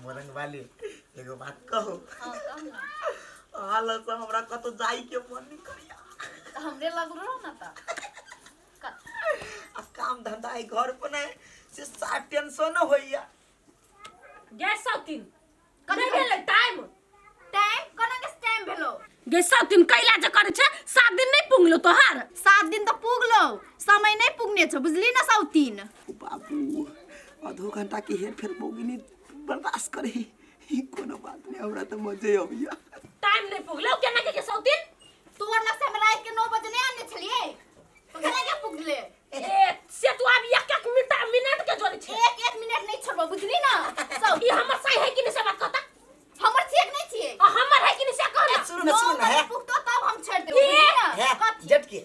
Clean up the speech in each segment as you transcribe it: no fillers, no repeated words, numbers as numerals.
मोरंग वाली एगो बात कहू? हाँ, कह ना। हाल से हमरा कतौ जाई के मन नहीं करिया। तऽ हमरे लग रहो ना तऽ आ काम धंधा है घर पर नहीं से सा टेंशन होइया। गैस सौतीन नहीं भेलै टाइम। टाइम कोना के टाइम भेलो? गे सौतीन कैला जे करै छै, 7 दिन नहीं पुंगलो तोहार? 7 दिन तऽ पुगलो, समय नहीं पुगने छौ, बुझली ना सौतीन। ओ बाबू, आधो घंटा के हेर फेर बोगिनी बर्दाश्त करे, कोनो बात नहीं, हमरा तो मजे अबिया। टाइम नहीं पुगलो केना के सौतीन? तोर लग से हम रात के 9 बजे नहीं आने छलिए तो केना के पुगले? ए से तू अब एक एक मिनट मिनट के जोड़ी छै। एक एक मिनट नहीं छोड़बो, बुझली ना। ई हमर सही है कि नहीं से बात कहता? हमर छियै कि नहीं छियै? आ हमर है कि नहीं से कह ना। सुनू ना, सुनू ना, है। पुगतो तब हम छोड़ देबो, बुझली ना। है। कथी? जटकी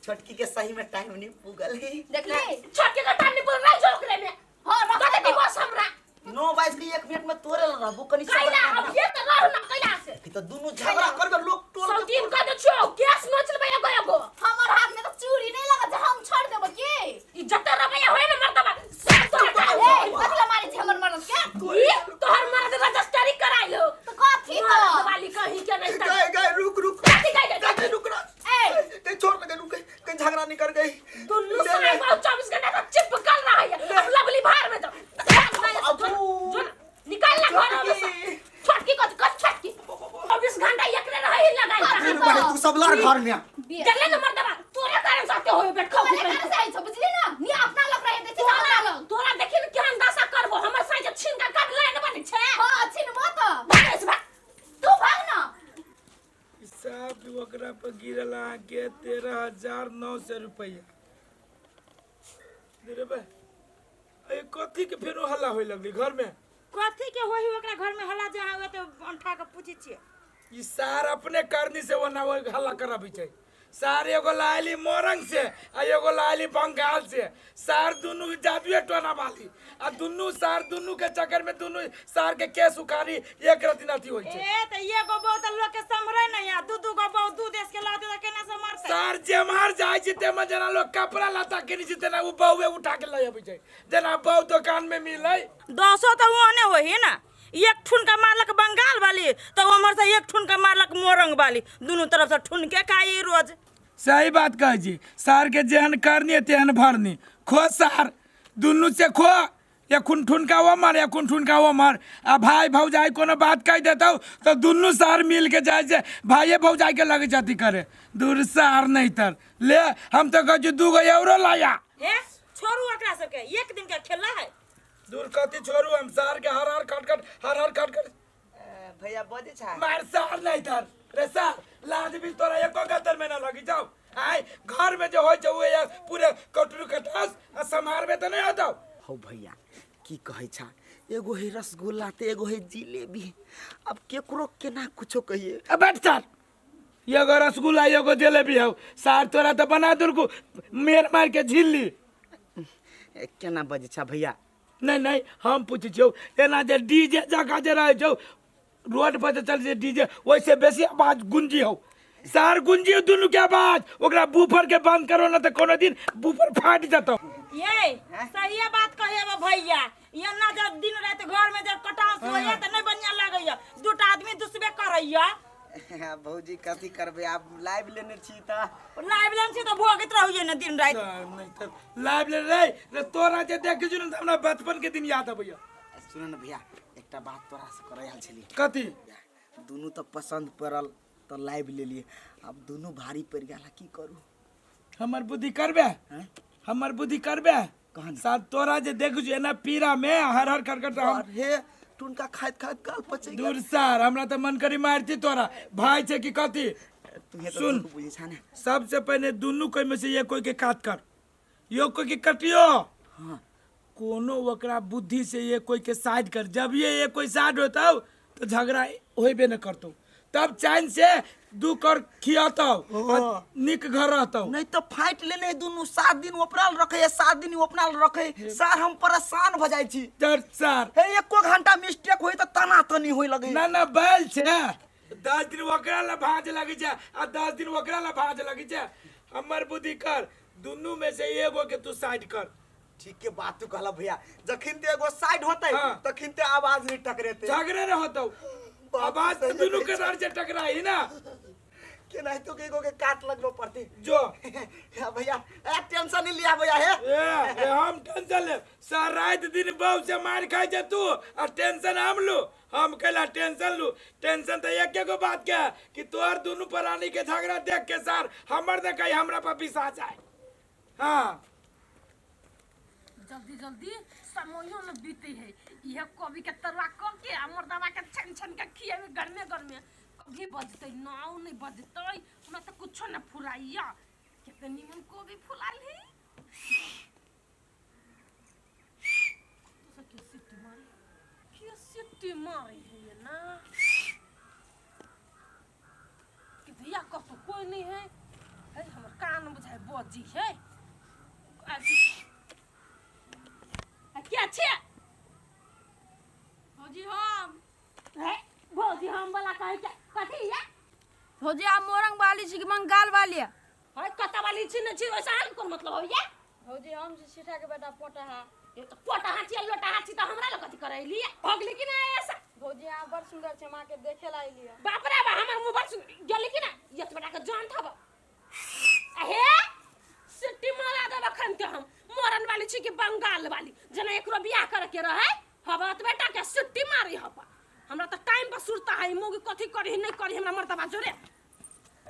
छोटकी के सही में टाइम नहीं पुगल है। देखली छोटकी के टाइम नहीं पुगल रह जो ओकरे में। हां, रख कते दो। दिवस हमरा 9 बज के 1 मिनट में तोरे ल रहबो कनी सबर कैला कर। अब ये तो रह ना कैला से। ई तो दुनू झगड़ा करबे लोग टोल के। सौतीन कह दे छो गैस न चलबे एगो एगो। हमर हाथ में तो चूड़ी नहीं लगत जे हम छोड़ देबो की। ई जते रबैया होय ना मर्दबा सब तोहर ए कथी ला मारे छै हमर मर्द के? ई तोहर मर्द रजिस्ट्री कराइलो तो कथी तो मर्द वाली कहीं के नहीं। गए गए, रुक रुक। कथी गए गए? गए, रुक ना। ए कहीं छोड़ ना, रुक, कहीं झगड़ा नहीं कर गई। दुन्नू ले, ले। साहब और 24 घंटा तक चिपकल रहा है। अब लवली बाहर में जाओ। अबू। निकाल ना घर में से। छोटकी को कस छोटकी 24 घंटा एकरे रहे ही लगाई। फिर बड़े तू सब लड़ घर में। जल्दी न मर्दबा तोरे कारण साथे होय बैठ खाओ। तोरे कारण से आई छौ, बुझली ना, नी अपना लग रहे दे छै अपना लग। तोरा देखि न केहन दशा करबो, हमर साई के छीन के कब लाइन बनै छै। हां, छिनबो त भाग से भाग। तू भाग ना। हिसाब ओकरा पर गिरल अहाँके 13,900 रुपैआ। रे बा, अरे कथी के फेरो हल्ला होए लगली घर में? कथी के होई ओकरा घर में हल्ला? जहाँ हुए तो अंठा के पूछै छियै। ई सार अपने करनी से ओना ओइ हल्ला कराबै छै। सार एगो लायली मोरंग से आ एगो लायली बंगाल से, सार दुनू जादुए टोना वाली आ दुनू सार दुनू के चक्कर में दुनू सार के केस उखाड़ी एक रति नथी होइ छै। ए त एगो बहू त लोग के सम्हरे नहीं आ, दू दू गो बहू दू देश के लाते त केना सम्हरतै? सार जेम्हर जाइ छै तेम्हर जेना लोग कपड़ा लत्ता किनै छै तेना ओ बहुए उठा के लऽ अबै छै, जेना बहु दोकान में मिलै। दसो त ओहने होही ना, एक ठुनका मारलक बंगाल वाली तो उम्हर से एक ठुनका मारलक मोरंग वाली, दुनू तरफ से ठुनके खाई रोज। सही बात कहै छी, सार के जेहन करनी तेहन भरनी। खो सार दुनू से खो, एखुन ठुनका ओ मार एखुन ठुनका ओ मार। आ भाई भौजाई कोनो बात कहि देतौ तऽ दुनू सार मिल के जाइ छै भाइये भौजाई के लगै छै अथी करे। दूर सार नहीं तर ले, हम तऽ कहै छी 2 गो औरो लाया। हे छोड़ू ओकरा सबके, एक दिन के खेला है। दूर कथी छोड़ू, हम सार के हर हर खट खट हर हर खट खट। भैया बजे छा मार सार नहीं तर रे सार, लाज भी तोरा एको गतर में ना लगी जाओ। आय घर में जो होय छै उहे पूरे कटरू कटास आ समार में तो नहीं होतो। हौ भैया की कहै छा, एगो है रसगुल्ला ते एगो है जिलेबी, अब केकरो केना कुछो कहिए। अब बैठ सार, एगो रसगुल्ला एगो जलेबी हौ सार, तोरा तो बना दुर्गु मेर मार के झिल्ली। केना बजै छा भैया? नहीं नहीं, हम पूछै छियौ, एना जे डीजे जकाँ जे रहै छौ रोड पर जे चल जे डीजे ओहिसे बेसी आवाज गुंजी हौ सार, गुंजी हौ दुनू के आवाज, ओकरा बूफर के बंद करो ना तऽ कोनो दिन बूफर फाटि जेतौ। ये सही बात कहे बा भैया, ये ना जब दिन रात घर में जब कटास होइया त नहीं बढ़िया लगैया, दूटा आदमी दुसबे करैया। भौजी कथी करबै, आब लाइव लेने छी तऽ लाइव लेने छी तऽ भोगैत रहियै ने दिन राति। नहीं तऽ लाइव ले रे रे, तोरा जे देखै छी ने तऽ हमरा बचपन के दिन याद अबैया। सुन ने भैया, एकटा बात तोरा से करै आयल छलियै। कथी? दुनू तऽ पसन्द पड़ल तऽ लाइव लेलियै, आब दुनू भारी पड़ि गेल, की करू? हमर बुद्धि करबे, हमर बुद्धि करबे। कहाँ? साथ तोरा जे देखै छी एना पीरा में हर हर खटखट हम अरे टुनका खाइत खाइत गाल पचै गेल। दूर सार, हमरा तऽ मन करी मारती तोरा, भाई छै कि कथी? तुहे तऽ सुन। दुनू बुझै छा ने। सबसे पहिने दुनू कोई में से एक कोई के काट कर, यो कोई के कटियो। हाँ। कोनो ओकरा बुद्धि से एक कोई के साइड कर, जब ये एक कोई साइड होता तो झगड़ा होबे न करतो, तब चैन से दू कर खियातो आ निक घर रहतो। नहीं तो फाइट लेने दुनू 7 दिन उपराल रखे, 7 दिन उपराल रखे, सार हम परेशान भ जाइ छी। तर सार हे एको घंटा मिस्टेक होई त तना तनी होई लगे। ना ना बैल छे, 10 दिन ओकरा ला भाज लगी छे आ 10 दिन ओकरा ला भाज लगी छे। हमर बुद्धि कर, दुनू में से एगो के तू साइड कर, ठीक के बात तू कहला भैया, जखिन ते एगो साइड होते हाँ। तखिन ते आवाज नहीं टकरेते। झगड़े न होतो, आवाज तो सही दुनू कहै के छी। दार से टकराई ना। के नहीं तो एगो के काट लगबो पड़ते। जो भैया ए टेंशन नहीं लिया भैया हे। ए, ए हम टेंशन ले सारा रात दिन बहू से मार खाई जा तू और टेंशन हम लू। हम कहला टेंशन लू, टेंशन तो एक एगो बात के है कि तोहर दुनू प्राणी के झगड़ा देख के सार हमर न कहीं हमरा पर विश्वास जाए। हाँ जल्दी जल्दी समयो न बीते है। यह कभी के तरुआ क के आ मर्दवा के छन छन के खियावे गर्मे गर्मे। कभी बजतै नाव नहीं बजतै, हमरा त कुछो न फुराइया। केते निमन कोबी फुलाल है। तो के सिट्टी मारे, के सिट्टी मारे है ना कि भैया कतो कोई नहीं है। है हमर कान बुझाय बजी है। आज क्या छे भौजी हम है भौजी हम वाला कहे के कथी है? भौजी आप मोरंग वाली छी कि बंगाल वाली है? है कता वाली छी न छी ओइसा हाल कोन मतलब होइया? भौजी हम छी सीठा के बेटा पोटा है। ये तो पोटा हाथी आ लोटा हाथी तो हमरा लग कथी करैली भगली कि ना ऐसा? भौजी आप बड़ सुंदर छे, मां के देखे ला आइली है। बाप रे बा हमर मुंह बड़ सुंदर गेली कि ना? ये तो बेटा के जान थब अहे सिट्टी मारा देब अखन के हम मोरन वाली छी कि बंगाल वाली जना एकरो बियाह करे के रहे हबत बेटा के सिट्टी मारी हपा। हमरा त टाइम पर सुरता है मोगी कथी करी नहीं करी हमरा मर्दबा जोरे।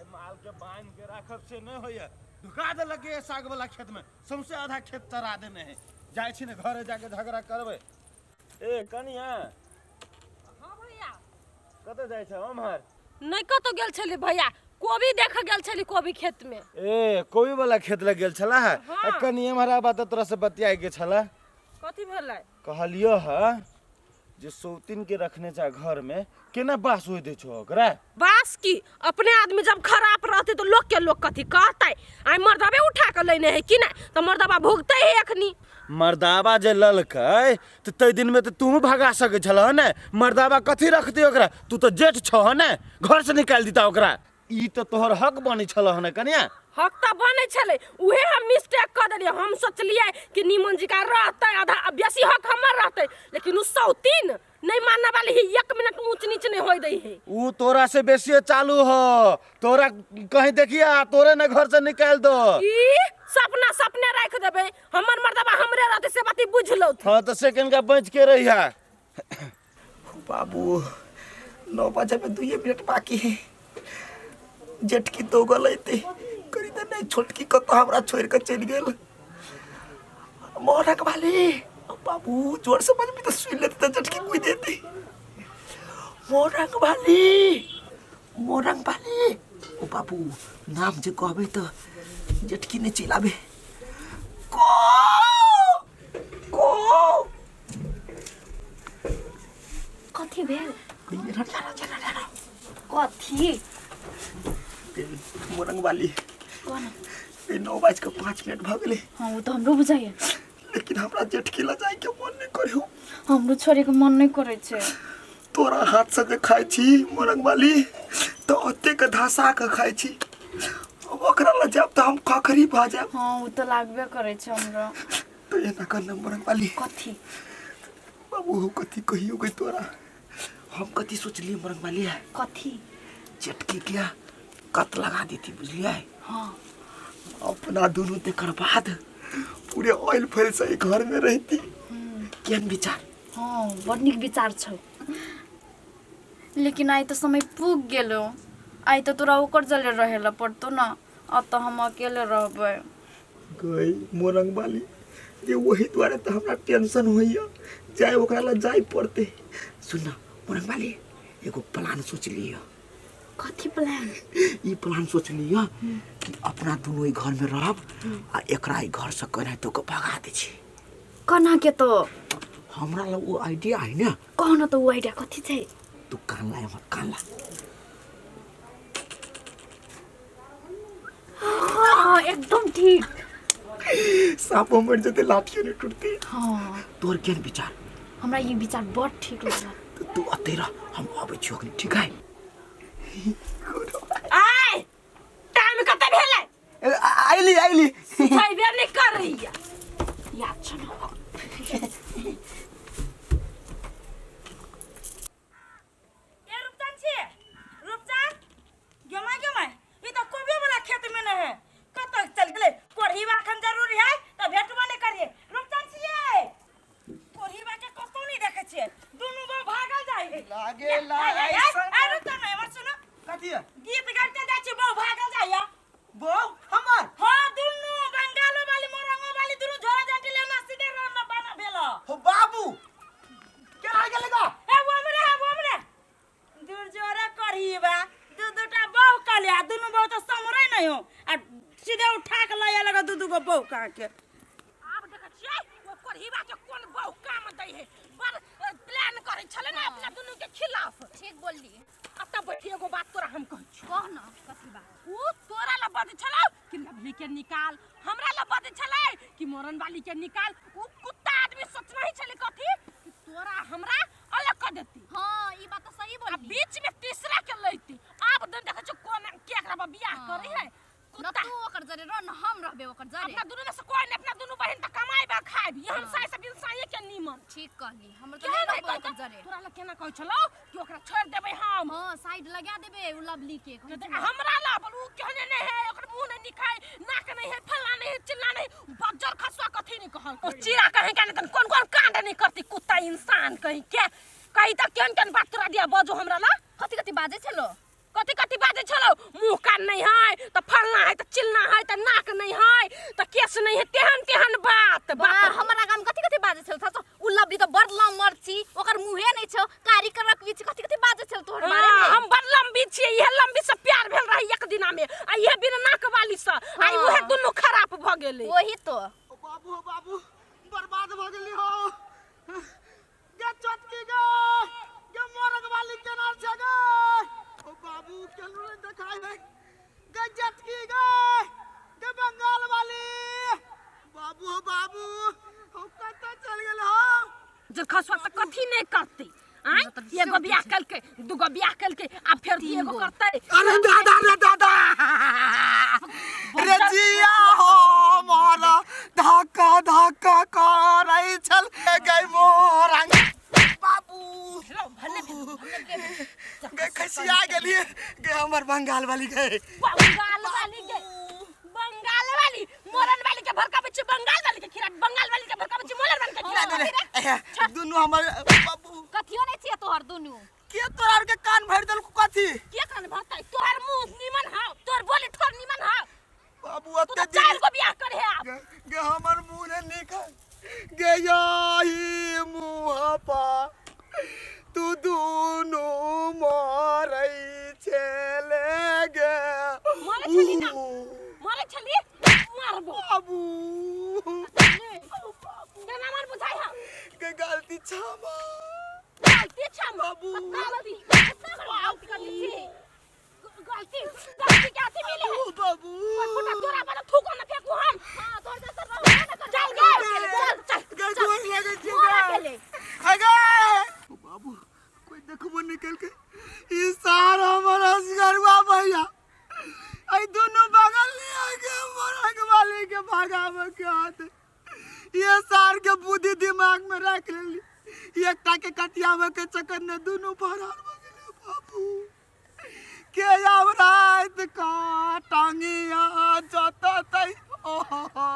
माल के बांध के राखब से नहीं होइए, ढुका देलक ये साग वाला खेत में, सौंसे आधा खेत चरा देने है। जाइ छी ने घरे जाके झगड़ा करबै। ए कनिया। हां भैया कतऽ जाइ छै ओम्हर? नहीं कतौ गेल छली भैया, कोबी देख गेल छली कोबी खेत में। ए कोबी वाला खेत लग गेल छला है? हाँ। कनि एम्हर आबा तऽ तोरा से बतियाए के छला। कथी भेलै? कहलियो ह जे सौतीन के रखने जा घर में केना बास होय दै छौ ओकरा? बास की अपने आदमी जब खराब रहते तो लोग के लोग कथी कहते? आई मर्दबे उठा के लेने है कि ना तो मर्दबा भुगते है अखनी। मर्दाबा जे ललकै तऽ तै दिन में तऽ तू भगा सकै छलह ने। मर्दाबा कथी रखते ओकरा? तू तऽ जेठ छह ने, घर से निकालि दिता ओकरा। ई तऽ तोहर हक बनै छलह ने कनिया। हक तऽ बनै छलै, उहे हम मिस्टेक कर देलियै। हम सोचलियै कि निमन जी का रहतै आधा बेसी हक हमर रहतै, लेकिन उ सौतीन नहीं मानने वाली है, एक मिनट ऊंच नीच नहीं होय दै है। उ तोरा से बेसी चालू हो, तोरा कहीं देखिया तोरे ने घर से निकाल दो। ई सपना सपने राख देबै, हमर मर्दबा हमरे रहतै से बात बुझ लो। हाँ तो सेकंड का बच के रहिया। बाबू 9 बजे में 2 मिनट बाकी है। जेठकी दो गल अयतै करी तऽ नहीं, छोटकी कतौ हमरा छोड़ि कऽ चलि गेल। मोरक वाली बाबू जोर से बजबी तऽ सुनि लेतै तऽ जेठकी कहि देतै। मोरंग वाली, मोरंग वाली, ओ बाबू नाम जे कहबै तऽ जेठकी नहि चलि आबै। को को कथी भेल? कथी? मोरंग वाली कोन? 9:05 भऽ गेलै। हाँ वो तो हमरो बुझाइए, लेकिन हमरा जेठकी लऽ जाइके मन नहीं करे। हमरो छोड़े के मन नहीं करे छे। तोरा हाथ से जे खाइ छी मोरंग वाली तऽ ओतेक धसा के खाइ छी, ओकरा लऽ जायब तऽ हम खखरी भऽ जायब। हाँ वो तो लागबे करे छे हमरा। तो एना कर न मोरंग वाली। कथी? बाबू कथी कहियो गई तोरा? हम कथी सोचलियै मोरंग वाली है? कथी? जेठकी के कत लगा देती बुझलियै। हाँ अपना दोनों तेकर बाद पूरे ऑयल फैल से घर में रहती। केहन विचार? हाँ बड़ नीक विचार छौ, लेकिन आइ तो समय पुग गेलो। आइ तो तोरा ओकर जले रहेला पड़तो ना, अब तो हम अकेले रहबै। गई मोरंग वाली जे वही दुआरे तो हमरा टेंशन होइया, जाए ओकरा ला जाए पड़ते। सुन ना मोरंग वाली, एगो प्लान सोच लियो। कथी प्लान? ई प्लान सोच लियो कि अपना दोनों ई घर में रहब आ एकरा ई घर से केनाहितो के भगा दै छी। कना के तो? हमरा लग ओ आइडिया है ना। कह न तो ओ आइडिया कथी छै? तू कान ला हमर कान ला। हाँ एकदम ठीक। सांपो मर जते लाठियो नहीं टूटते। हाँ तोर केहन विचार? हमरा ई विचार बड़ ठीक लागल। तो तू अतै रह, हम आबै छियौ अखनी, ठीक है? आय टाइम कते भेलै? आइली आइली। सुझाइबे नहीं करैया। याद छौ ने? ए रूपचंद छी, रूपचंद गेमा गेमा, ई तऽ कोबी वाला खेत में न है, कतऽ चल गेलै? कोढ़ीबा एखन जरूरी है तऽ भेटबो नहि करिए। रूपचंद छियै, कोढ़ीबा के कतौ नहि देखै छियै, दुनू बौ भागल जाइ है। लागे ला ए, ए, ए, ऐसन ए, रूपचंद हमर सुनो। कथी है? गीत गाबिते जाइ छी, बौ भागल जाइया। बौ हमर? हाँ, दुनू बंगालो वाली मोरंगो वाली दुनू झोरा झांटी लेना सीधे रोड बाना भेल। हो बाबू, केना गेलै गा? ए वो हमरे है, वो हमरे दूर जोरे करहीबा, दू दूटा बहु कले आ दुनू बहु तऽ समरे नहीं हो आ सीधे उठा के लए लगा दू दू गो बहु कहाँ के। आब देखै छियै ओ कोढ़ीबा के कोन बहु काम दै है। बड़ प्लान करै छलै ने अपना दुनू के खिलाफ। ठीक बोलली। अब तब बैठी एगो बात तोरा हम कहै छी। कह न, कथी बात? उ तोरा ला बजै छलौ कि लवली के निकाल, हमरा ला बजै छलै कि मोरन वाली के निकाल। उ कुत्ता आदमी सोचना ही छलै कथी कि तोरा हमरा अलग कर देती। हाँ, ई बात तो सही आ बोलली। बीच में तीसरा के लैती। आब दिन देखै छियै कोन के एकरा पर बियाह हाँ। करै है। न कुत्ता तू ओकर जरे रह न हम रहबे ओकर जरे। अपना दुनू में से कोई नहीं, अपना दुनू बहिन त कमाई बा खाइब। ई हम हाँ। साई से बिन साई के नीमन। ठीक कहली, हमर तो केहन नहीं है रहबो ओकर कहै जरे। तोरा लग केना कहै छलौ कि ओकरा छोड़ देबै हम। हाँ, साइड लगा देबे उ लवली के। कहै कहते, छलौ। हमरा ला बोल उ केहने नहीं है, ओकर मुंह नहीं निकाय, नाक नहीं है, फल्ला नहीं है, चिल्ला नहीं, बज्जर खसुआ कथी नहीं कहल। ओ चीरा कहीं का नहीं, कोन कोन कांड नहीं करती कुत्ता इंसान कहीं के। कहीं तक केहन केहन बात तोरा दिया बजो हमरा ला। कथी कथी बाजै छलो? कथी कथी बाजै छलो? मुंह कान नहीं है त फल्ला है त चिल्ला है त नाक नहीं है त केस नहीं है, तेहन तेहन बात। बा बाप रे। हमरा गाम कथी कथी बाजै छल? थासो उ लवली त बड़ लमर छी, ओकर मुहे नहीं छौ, कारी करक बीच कथी कथी बाजै छल तोहर बारे में? हाँ, हम बड़ लंबी छियै, इहे लंबी से प्यार भेल रहे एक दिना में, आ इहे बिना नाक वाली से, आ हाँ। उहे दुनू खराब भ गेलै। वही तो। ओ बाबू, हो बाबू, बर्बाद भ गेली हो गे चटकी गे, गे मोरंग वाली केना छै गे? ओ बाबू, केनो नहीं देखाय है गे चटकी गे, गे बंगाल वाली। बाबू, हो बाबू, हो कतऽ चल गेल हो? जे खसुआ त कथी नहीं करतै? आँय, एगो बियाह केलकै, दूगो बियाह केलकै, आ फेर एगो करतै। अरे दादा रे दादा रे, जिया हो मारा धक्का धक्का करै छल गई मोरंग। बाबू गे, खसिया गेलिए गे, हमर बंगाल वाली गए। बंगाल वाली गे, बंगाल वाली मोरन वाली के भड़काबै छै, बंगाल वाली के खिरा, बंगाल वाली के भड़काबै छै, मोरन वाली के खिरा। दुनू हमर बाबू। कथियो नहीं छियै तोहर दुनू। के तोरा आर के कान भरि देलकौ कथी? के कान भरतै? तोहर मुंह निमन हौ, तोहर बोली ठोर निमन हौ। बाबू तू ओते तऽ चारि गो बियाह करे है आब। गे, गे हमर मुंह ने नीक है गे, याही मुंह पा तू दुनू मरै छेले गे। मरै छली ना? ऊ, मरै छली, मारबो। बाबू, केना मार बुझाइ हौ? गे गलती क्षमा। गलती क्षमा। बाबू। गलती कितना बड़ा गलती करली छी? गलती गलती के अथी मिले है। ओ बाबू, फुटा तोरा पर थूको न फेकू हम। हाँ, तोहर जैसा रहबो ना करबै। चल गे, चल चल। गे गोर लगै छी मोरा गे। गेलै। अगे ओ बाबू, कोई देखबो निकल के ई सार हमर असगरुआ भैया आई दुनू बगल ले आके मोरंग वाली के भगावे के हाथ। ये सार के बुद्धि दिमाग में रख लेली, एकटा के कटियावे के चक्कर में दुनू फरार भ गेलै। बाबू के आब रात का टांगिया जततै। ओहो।